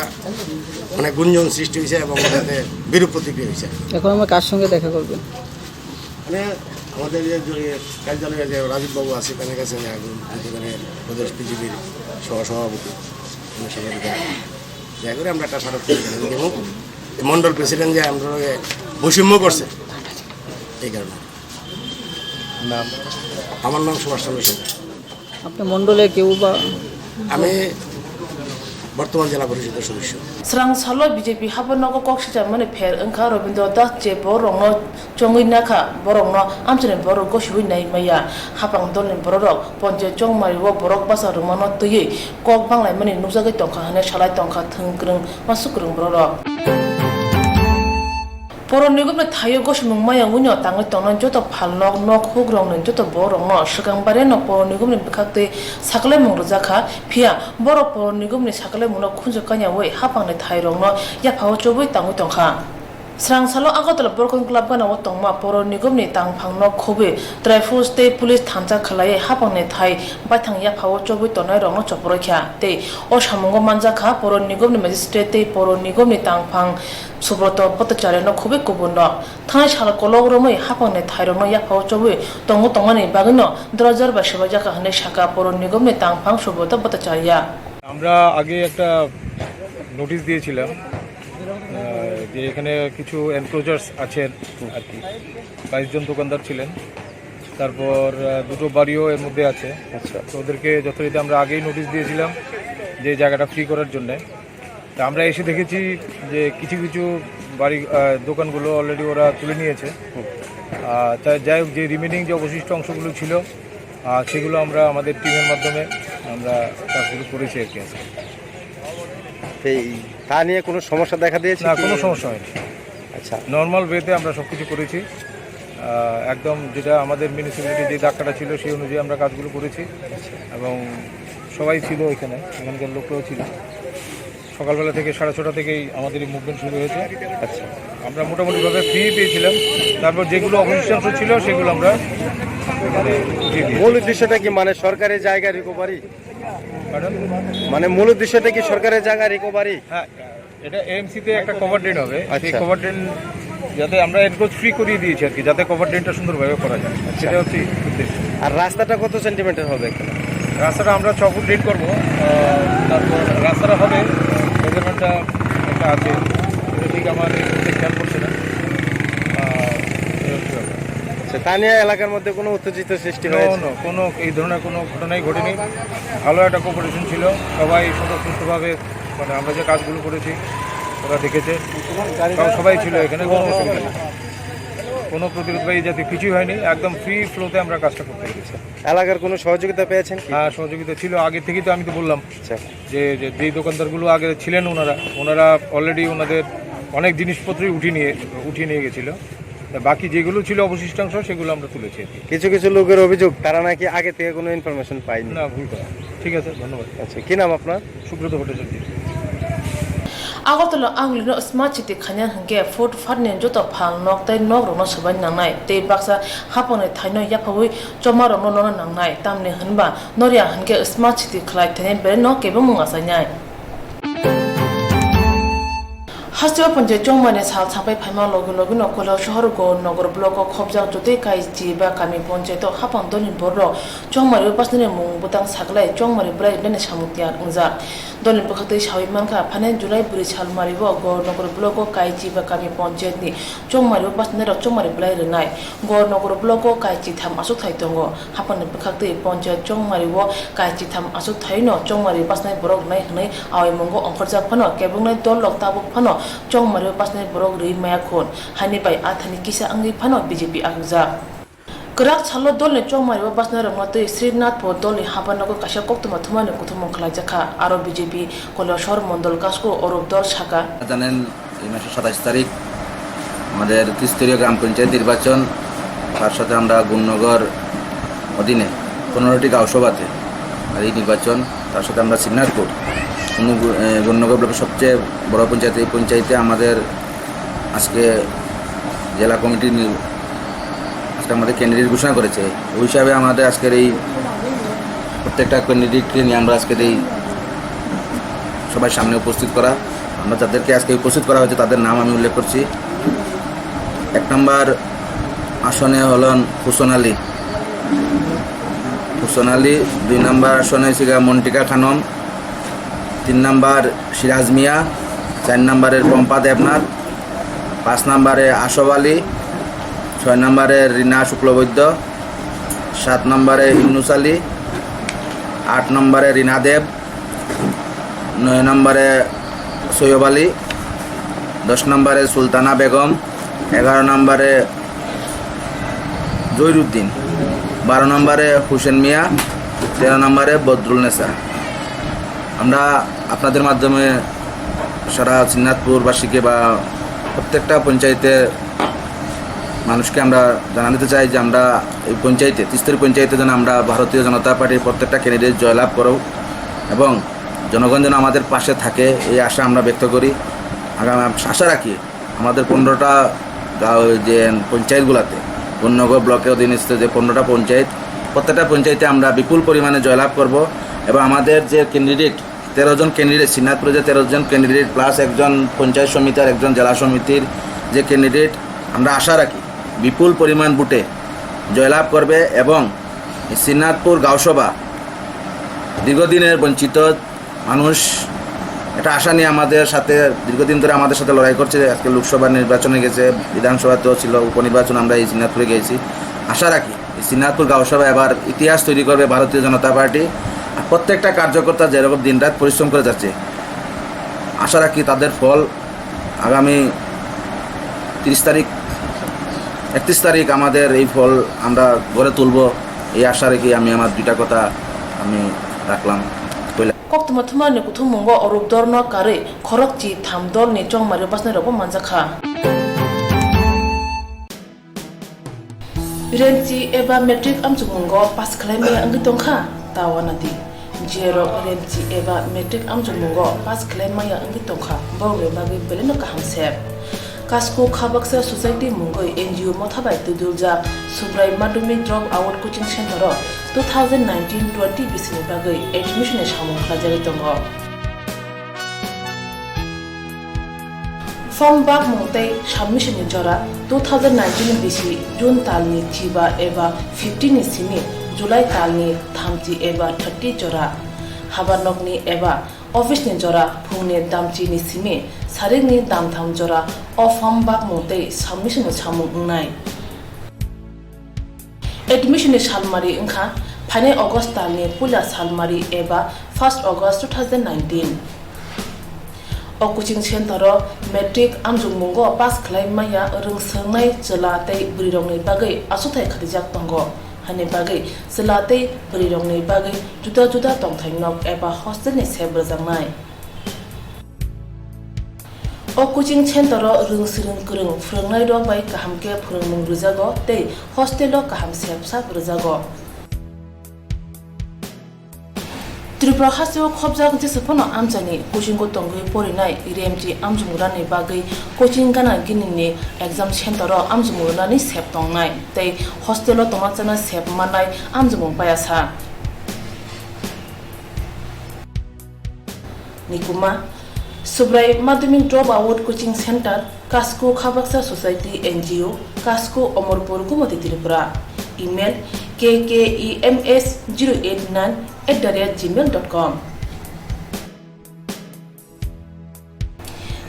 মানে গুঞ্জন সৃষ্টি হয়েছে এবং এটাতে বিরূপ প্রতিক্রিয়া হয়েছে। এখন আমরা কার সঙ্গে দেখা করবেন? মানে আমাদের যে, যে কার্যালয়ে যে রাজীব বাবু আছে, তার কাছে এখন মানে প্রদেশ বিজেপির সহসভাপতি, মানে সভাপতি দেখা করে আমরা একটা স্মারক দেবো। মন্ডল প্রেসিডেন্ট যে আমরা বৈষম্য করছে, এই কারণে। নাম? আমার নাম সুভাষ চন্দ্র সিংহ। আপনি মণ্ডলে কেউ বা? আমি বর্তমান জেলা পরিষদের সদস্য। Srang salo B J P haba nogo kok sijakmani pher wngkha Robindra Das je borokno chongwi nakha, borokno amchaini borok gosiwi nai maya. Hapang dolni bororok ponchayat chongmario borok bacha rwmano twiwi kok banglaimani nukjagwi tongkha hwnwi salai tongkha thwng kwrwng masuk kwrwng bororok. Poro nigomni thaio gosimung maya wngno tangwi tongnai joto phalnok, nok hukrokni joto borokno swkang bareno poro nigomni bwkhaktwi saklaimung rwjakha, phiya borok poro nigomni saklaimungno khunju kanyaui hapangni thairokno yaphao chobwi tangwi tongkha. Srang salo Agartala Borkon Club ganao tongma poro nigomni tangphangno khobwi traffic tei police thansa khwlaiwi hapangni thai baithang yaphao chobwi tongnairono choporoikha tei o samungo manjakha poro nigomni magistrate tei poro nigomni tangphang Subroto Bhattacharya no khobwi kubun no. Thanai sal kolok romwi hapangni thairokno yaphao chobwi tongo tongmani bagwino drojor bai swbaijak hwnwi sakha Poro Nigomni tangphang Subroto Bhattacharya. আমরা আগে একটা নোটিশ দিয়েছিলাম, আহ, যে এখানে কিছু এনক্রোচার্স আছেন আর কি, বাইশ জন দোকানদার ছিলেন, তারপর আহ, দুটো বাড়িও এর মধ্যে আছে। আচ্ছা। তো ওদেরকে যথারীতি আমরা আগেই নোটিশ দিয়েছিলাম যে জায়গাটা ফ্রি করার জন্যে। তা আমরা এসে দেখেছি যে কিছু কিছু বাড়ি, আহ, দোকানগুলো অলরেডি ওরা তুলে নিয়েছে। হুম। আহ, তা যাই হোক, যে রিমেনিং যে অবশিষ্ট অংশগুলো ছিল, আহ, সেগুলো আমরা আমাদের টিমের মাধ্যমে আমরা কাজগুলো করেছি আর কি আজকে। এই তা নিয়ে কোনো সমস্যা দেখা দিয়েছে না, কি? কোনো সমস্যা হয়নি। আচ্ছা। নর্মাল ওয়েতে আমরা সব কিছু করেছি। আহ, একদম যেটা আমাদের মিউনিসিপ্যালিটি যে ডাক্তারটা ছিল, সেই অনুযায়ী আমরা কাজগুলো করেছি। আচ্ছা। এবং সবাই ছিল এখানে, এখানকার লোকরাও ছিল। সকালবেলা থেকে সাড়ে ছটা থেকেই আমাদের এই মুভমেন্ট শুরু হয়েছে। আচ্ছা। আমরা মোটামুটিভাবে ফ্রি পেয়েছিলাম। তারপর যেগুলো অবশিষ্টাংশ ছিল, সেগুলো আমরা, মানে, উঠিয়ে দিয়েছি। মূল উদ্দেশ্যটা কি, মানে, সরকারি জায়গা রিকভারি? কারণ মানে, মূল উদ্দেশ্যটা কি সরকারি জায়গা রিকভারি? হ্যাঁ, এটা এএমসি তে একটা কভার ড্রেন হবে। সেই আচ্ছা। কভার ড্রেন যাতে আমরা এনক্রোচ ফ্রি করিয়ে দিয়েছি আর কি, যাতে কভার ড্রেনটা সুন্দরভাবে করা যায়, আচ্ছা। সেটা হচ্ছে উদ্দেশ্য। আর রাস্তাটা কত সেন্টিমিটার হবে এখানে? রাস্তাটা আমরা ছ ফুট ড্রেন করবো। আহ, তারপর রাস্তাটা হবে, মেজারমেন্টটা একটা আছে, এটা ঠিক আমার এই মুহূর্তে খেয়াল করছে না। আহ, এই হচ্ছে ব্যাপার। আচ্ছা, তা নিয়ে এলাকার মধ্যে কোনো উত্তেজিত সৃষ্টি নো, হয়েছে? নো, কোনো এই ধরনের কোনো ঘটনাই ঘটেনি। ভালো একটা কোঅপারেশন ছিল, সবাই স্বতঃস্ফূর্তভাবে, মানে, আমরা যে কাজগুলো করেছি, ওরা দেখেছে, কারণ সবাই ছিল এখানে, কোনো অসুবিধা নেই, কোনো প্রতিরোধ বা এই জাতীয় কিছুই হয়নি। একদম ফ্রি ফ্লোতে আমরা কাজটা করতে পেরেছি। এলাকার কোনো সহযোগিতা পেয়েছেন কি? হ্যাঁ, সহযোগিতা ছিল আগে থেকেই, তো আমি তো বললাম আচ্ছা। যে, যে, যেই দোকানদারগুলো আগে ছিলেন, ওনারা, ওনারা অলরেডি ওনাদের অনেক জিনিসপত্রই উঠিয়ে নিয়ে, উঠিয়ে নিয়ে গেছিল। তা বাকি যেগুলো ছিল অবশিষ্টাংশ, সেগুলো আমরা তুলেছি আর কি। কিছু কিছু লোকের অভিযোগ, তারা নাকি আগে থেকে কোনো ইনফরমেশন পায়নি। না, ভুল কথা। ঠিক আছে, ধন্যবাদ। আচ্ছা, কি নাম আপনার? সুব্রত Bhattacharya. Agartala Angulino Smart City khaina hwnkhe footpath ni joto phal nok tei nok rokno swbai nangnai tei baksa hapangni thaino yaphawi choma rokno nono nangnai, tamni hwnba noria hwnkhe Smart City khlai thaini belai no kebengmung achainai. Hasteo panchayat chongmani sal sapai phaima logi logino Koilashahar Gaur Nagar block o khobjak jotoi kaichi ba kami panchayat o hapang dolni borok chongmari o pasnani mung bwtang saklai chongmari bwlai rinani samung tiyar wngjak. Dolni bwkhaktwi sawi mankha, phainai July bwrwi salmari o Gaur Nagar block o kaichi ba kami panchayat ni chongmari o pasnani rok chongmari bwlai rwnai. Gaur Nagar block o kaichi tham achukthai tongo. Haphangni bwkhaktwi panchayat chongmari o kaichi tham achukthai no chongmari bwsnai borok rwnai hwnwi awai mungo ongkhorjak phano kebwngnai dol rok tabuk phano chongmari o bwsnai borok rwi maya khun haini bai a thani kisa wngwi phano B J P ahukjak. Kwrak salo dolni chongmari o bwsnai rokno twi Srinathpur dolni hapar nogo kaisa koktwma thumani kuthumung khlaijak kha, aro B J P Koilashahar Mondol Kasku Orup Dol saka. জানেন, এই মাসের সাতাশ তারিখ আমাদের ত্রিস্তরীয় গ্রাম পঞ্চায়েত নির্বাচন, তার সাথে আমরা গুণনগর অধীনে পনেরোটি গাঁওসভাতে আর এই নির্বাচন, তার সাথে আমরা শ্রীনাথপুর, গুণ-, এ, গুণনগর ব্লকের সবচেয়ে বড় পঞ্চায়েত, এই পঞ্চায়েতে আমাদের আজকে জেলা কমিটি নি-, আজকে আমাদের ক্যান্ডিডেট ঘোষণা করেছে। ওই হিসাবে আমাদের আজকের এই প্রত্যেকটা ক্যান্ডিডেটকে নিয়ে আমরা আজকের এই সবার সামনে উপস্থিত করা। আমরা যাদেরকে আজকে উপস্থিত করা হয়েছে, তাদের নাম আমি উল্লেখ করছি। এক নম্বর আসনে হলেন হুসন আলী, হুসন আলী। দুই নম্বর আসনে হচ্ছে গিয়া মন্টিকা খানম, তিন নম্বর সিরাজ মিয়া, চার নম্বরে পম্পা দেবনাথ, পাঁচ নম্বরে আশফ আলী, ছয় নম্বরে রিনা শুক্লবৈদ্য, সাত নম্বরে ইউনুস আলী, আট নম্বরে রিনা দেব, নয় নম্বরে সৈয়ব আলী, দশ নম্বরে সুলতানা বেগম, এগারো নম্বরে জহিরুদ্দিন, বারো নম্বরে হুসেন মিয়া, তেরো নম্বরে বদরুল নেসা। আমরা আপনাদের মাধ্যমে সারা শ্রীনাথপুরবাসীকে বা প্রত্যেকটা পঞ্চায়েতে মানুষকে আমরা জানাতে চাই যে আমরা এই পঞ্চায়েতে, তিস্তারি পঞ্চায়েতে যেন আমরা ভারতীয় জনতা পার্টির প্রত্যেকটা ক্যান্ডিডেট জয়লাভ করুক এবং জনগণ যেন আমাদের পাশে থাকে, এই আশা আমরা ব্যক্ত করি। আগামী, আশা রাখি আমাদের পনেরোটা গাঁও, যে পঞ্চায়েতগুলোতে, পূর্ণনগর ব্লকের অধীনস্থ যে পনেরোটা পঞ্চায়েত, প্রত্যেকটা পঞ্চায়েতে আমরা বিপুল পরিমাণে জয়লাভ করব এবং আমাদের যে ক্যান্ডিডেট, তেরো জন ক্যান্ডিডেট, শ্রীনাথপুরে যে তেরো জন ক্যান্ডিডেট প্লাস একজন পঞ্চায়েত সমিতি আর একজন জেলা সমিতির যে ক্যান্ডিডেট, আমরা আশা রাখি বিপুল পরিমাণ ভোটে জয়লাভ করবে এবং শ্রীনাথপুর গাঁওসভা দীর্ঘদিনের বঞ্চিত মানুষ, একটা আশা নিয়ে আমাদের সাথে, দীর্ঘদিন ধরে আমাদের সাথে লড়াই করছে। আজকে লোকসভা নির্বাচনে গেছে, বিধানসভাতেও ছিল, উপনির্বাচন আমরা এই শ্রীনাথপুরে গেছি। আশা রাখি এই শ্রীনাথপুর গাঁওসভা এবার ইতিহাস তৈরি করবে ভারতীয় জনতা পার্টি। আর প্রত্যেকটা কার্যকর্তা যেরকম দিনরাত পরিশ্রম করে যাচ্ছে, আশা রাখি তাদের ফল আগামী তিরিশ তারিখ, একত্রিশ তারিখ আমাদের এই ফল আমরা ঘরে তুলব, এই আশা রেখে আমি আমার দুইটা কথা আমি রাখলাম। Koktwma thumnani kuthummungo Arup dorno karwi khorokchi tham dorni chongmari bwsnairokbo manjakha. Remchi eba matric amchukmungo pass khlai maya wngwi tongkha, ta uanadi. Jerok remchi eba matric amchukmungo pass khlai maya wngwi tongkha, borokni bagwi belaino kaham sep. Kasko Khabaksa Society mungwi N G O motha bai twidulljak Subrai Madhyamik Drop Out Coaching Center o two thousand nineteen twenty bisini bagwi admission ni samung khlaijagwi tongo. Form bakmung tei submission ni jora two thousand nineteen bisi June talni chiba eba fifteen ni simi July talni thamchi eba thirty jora. Habarnokni eba office ni jora phungni damchi ni simi sarikni damtham jora o form bakmung tei submission ni samung wngnai. Admission ni salmari wngkha phainai August talni puila salmari eba first August two thousand nineteen. O coaching center o matric amjokmungo pass khlai maya rwng swrwngnai chwla tei bwrwirokni bagwi achukthai khatijak tongo, hani bagwi chwla tei bwrwirokni bagwi juda juda tongthai nok eba hostel ni sep rwjaknai. O coaching center o rwng swrwng kwrwng phwrwngnairok bai kaham khe phwrwngmung rwjago tei hostel o kaham sep sap rwjago. Tripura hasteo khobjak jesa phano amchaini coaching o tongwi porinai remchi amjokmung rwnani bagwi coaching gana ginini exam center o amjokmung rwnani sep tongnai tei hostel o tongma chana sep mannai amjokmung paiya sa. Nikuma, Subrai Madhyamik Drop Out Coaching Center, Kasko Khabaksa Society N G O, Kasko Omorpur, Gumoti, Tripura. Email, K K E M S zero eight nine at the rate gmail dot com.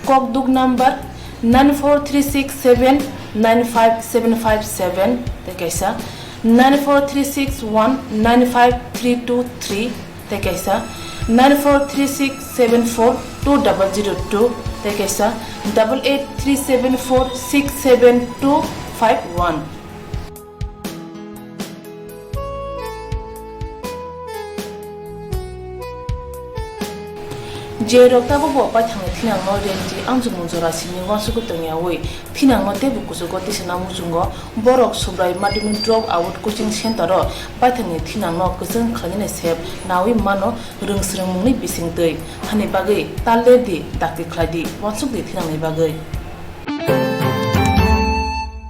Kokduk number nine four three six seven nine five seven five seven tei kaisa, nine four three six one nine five three two three tei kaisa, nine four three six seven four two double zero two tei kaisa, double eight three seven four six seven two five one. Jerok tabukbo paithakni thinangno remchi amjokmung jora simi uansugwi tongyawi thinangno teibo kuchugo tisana muchungo borok Subrai Madhyamik Drop Out Coaching Center o paithakni thinangno kwchwng khlainani sep nawi mano rwng swrwngmungni bisingtwi, hani bagwi ta lerdi, dakti khlaidi, uansukdi thinangni bagwi.